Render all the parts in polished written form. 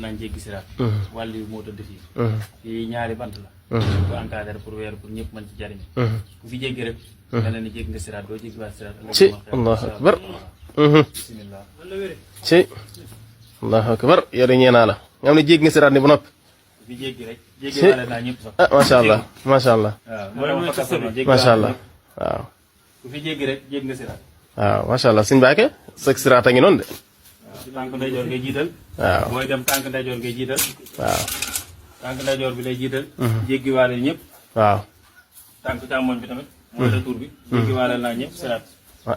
nañ jéggi siraat wàll yu moo tëdd fii fii ñaari bant la ko encadré pour weer pour ñëpp mën ci jariñ ku fi jéggi rek mel na ni jéggi nga siraat doo jéggi waat siraat ci allahu akbar bismillah ci allahu akbar yore ñee naa la nga xam ne jéggi nga siraat ni ba noppi ku fi jéggi rek jéggi waale naa ñëpp sax ah macha allah macha allah macha allah waaw ku fi jéggi rek jéggi nga siraat waaw macha allah suñu baake sag siraat a ngi noonu de tànk ndeyjoor ngay jiital waaw booy dem tànk ndeyjoor ngay jiital waaw tànk ndeyjoor bi lay jiital jéggi waale ñëpp waaw tànk càmmoñ bi tamit mooy retour bi jéggi waale naa ñëpp siraat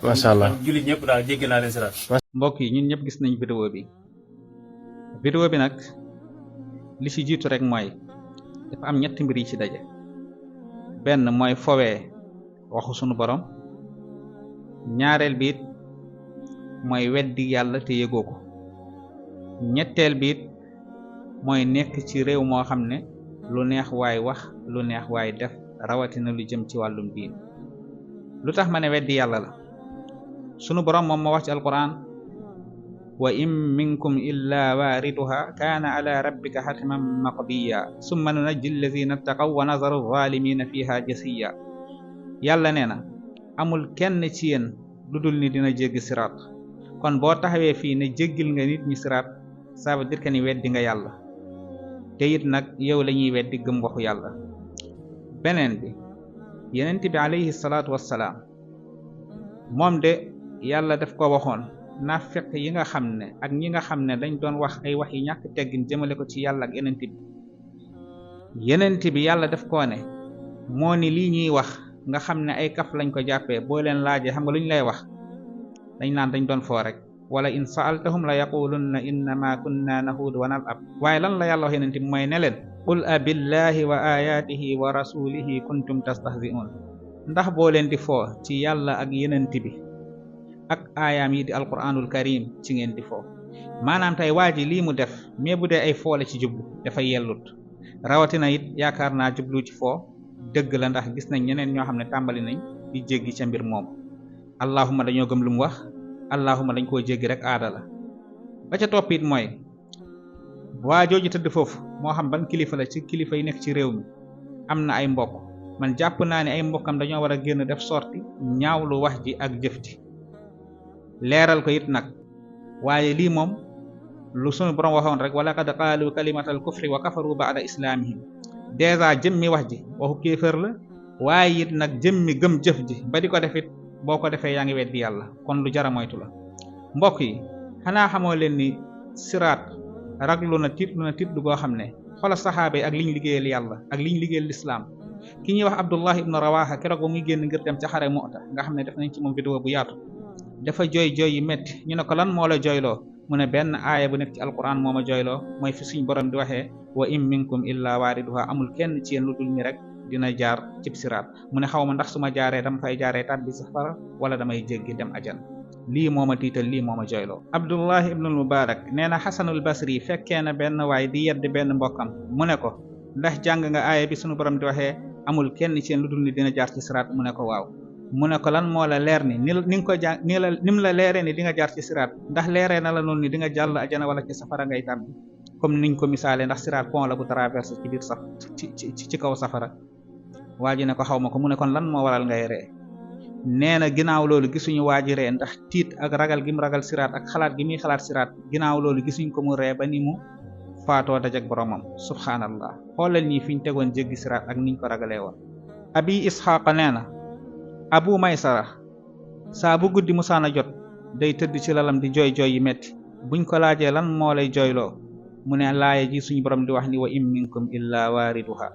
macha allah jullit ñëpp daal jéggi naa leen siraat mbokk yi ñun ñëpp gis nañ vidéo bi nag li ci jiitu rek mooy dafa am ñetti mbir yi ci daje benn mooy fowee waxu sunu borom ñaareel bi it mooy weddi yàlla te yëgoo ko ñetteel bi it mooy nekk ci réew moo xam ne lu neex waay wax lu neex waay def rawatina lu jëm ci wàllum diin lu tax ma ne weddi yàlla la sunu borom moom moo wax ci alquran wa in minkum illa waariduha kaana ala rabbika xatman maqdiya summa nunajji alladina ttaqaw wa nazaru zalimina fiha jasiya yàlla nee na amul kenn ci yéen lu dul ni dina jéggi siraat kon boo taxawee fii ne jéggil nga nit ñi siraat ça veut dire que ni weddi nga yàlla te it nag yow la ñuy weddi gëm waxu yàlla beneen bi yenent bi alayhi salaatu wassalaam moom de yàlla daf ko waxoon naafeq yi nga xam ne ak ñi nga xam ne dañ doon wax ay wax yi ñàkk teggin jëmale ko ci yàlla ak yenent bi yàlla daf koo ne moo ni lii ñuy wax nga xam ne ay kaf lañ ko jàppee boo leen laajee xam nga lu ñu lay wax dañ naan dañ doon foo rek wala in sa'altahum la yaqulunna innama kunna nahuudu wa nal'ab waaye lan la yàlla wax yenent bi mooy ne leen qul abillahi wa ayatihi wa rasulihi kuntum tastahzi'un ndax boo leen di foo ci yàlla ak yenent bi ak aayaam yi di alquranul karim ci ngeen di foo maanaam tey waa ji lii mu def mais bu dee ay foo la ci jublu dafa yellut rawatina it yaakaar naa jublu ci foo dëgg la ndax gis nañ ñeneen ñoo xam ne tàmbali nañ di jéggi ca mbir moom allahuma dañoo gëm lu mu wax allahuma dañ koo jéggi rek aada la ba ca topp it mooy waa jooju tëdd foofu moo xam ban kilifa la ci kilifa yi nekk ci réew mi am na ay mbokk man jàpp naa ne ay mbokkam dañoo war a génn def sorti ñaawlu wax ji ak jëf ji leeral ko it nag waaye lii moom lu sunu borom waxoon rek wala qad qaalu kalimatal kufri wa kafaru ba'da islaamihim dèjà jëmmi wax ji waxu kéefër la waaye it nag jëmmi gëm jëf ji ba di ko def it boo ko defee yaa ngi weddi yàlla kon lu jara moytu la mbokk yi xanaa xamoo leen ni siraat raglu na tiitlu goo xam ne xoolal saxaaba yi ak liñ liggéeyal yàlla ak liñ liggéeyal lislaam ki ñuy wax Abdullah ibnu Rawaha keroog ba muy génn ngir dem ca xare Mu'ta nga xam ne def nañ ci moom vidéo bu yaatu dafa jooy yi metti ñu ne ko lan moo la jooyloo mu ne benn aaya bu nekk ci alquran moo ma jooyloo mooy fi suñ borom di waxee wa in minkum illa waariduha amul kenn ci yéen lu dul ni rek dina jaar cib siraat mu ne xaw ma ndax su ma jaaree dama fay jaaree tàbbi safara wala damay jéggi dem ajan lii moo ma tiital lii moo ma jooyloo Abdullah ibnul Mubarak nee na Xasanul Basri fekkee na benn waay di yedd benn mbokkam mu ne ko ndax jàng nga aaya bi sunu borom di waxee amul kenn ci yéen lu dul ni dina jaar ci siraat mu ne ko waaw mu ne ko lan moo la leer ni ni nga ko jàng ni mu la leeree ni di nga jaar ci siraat ndax leeree na la noonu ni di nga jàll ajana wala ci safara ngay tàbbi comme niñ ko misaalee ndax siraat pont la bu traversé ci biir ci kaw safara waa ji ne ko xaw ma ko mu ne kon lan moo waral ngay ree nee na ginnaaw loolu gisuñu waa ji ree ndax tiit ak ragal gi mu ragal siraat ak xalaat gi muy xalaat siraat ginnaaw loolu gisuñ ko mu ree ba ni mu faatoo dajak boromam subhaanallah xoolal ñi fiñ tegoon jéggi siraat ak niñ ko ragalee woon abi isxaaqa nee na abu maysara saa bu guddi musaana jot day tëdd ci lalam di jooy yi metti buñ ko laajee lan moo lay jooyloo mu ne laaya ji suñu borom di wax ni wa in minkum illa waariduha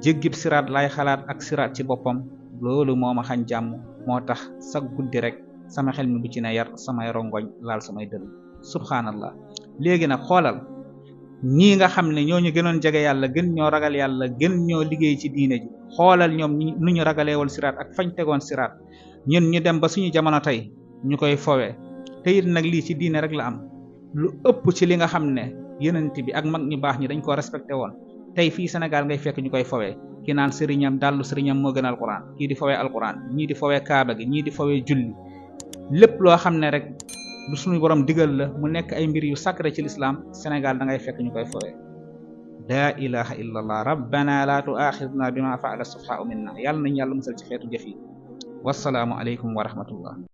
jéggib siraat lay xalaat ak siraat ci boppam loolu moo ma xañ jàmm moo tax sa guddi rek sama xel mi bu ci ne yar samay rongoñ laal samay dënn subhaanallah léegi nag xoolal ñii nga xam ne ñooñu gënoon jege yàlla gën ñoo ragal yàlla gën ñoo liggéey ci diine ji xoolal ñoom nu ñu ragaleewal siraat ak fañ tegoon siraat ñun ñu dem ba suñu jamono tey ñu koy fowee te it nag lii ci diine rek la am lu ëpp ci li nga xam ne yenent bi ak mag ñu baax ñi dañ koo respecté woon tey fii Sénégal ngay fekk ñu koy fowee ki naan sëriñam dallu sëriñam moo gën alquran kii di fowee alquran ñii di fowee kaaba gi ñii di fowee julli lépp loo xam ne rek lu suñu borom digal la mu nekk ay mbir yu sacré ci l'islam Sénégal da ngay fekk ñu koy fooye laa ilaha illa allah rabbana la tuaxidna bima faala sufhaau minna yàlla nañu yàlla musal ci xeetu jëf yi wassalaamu aleykum wa rahmatullah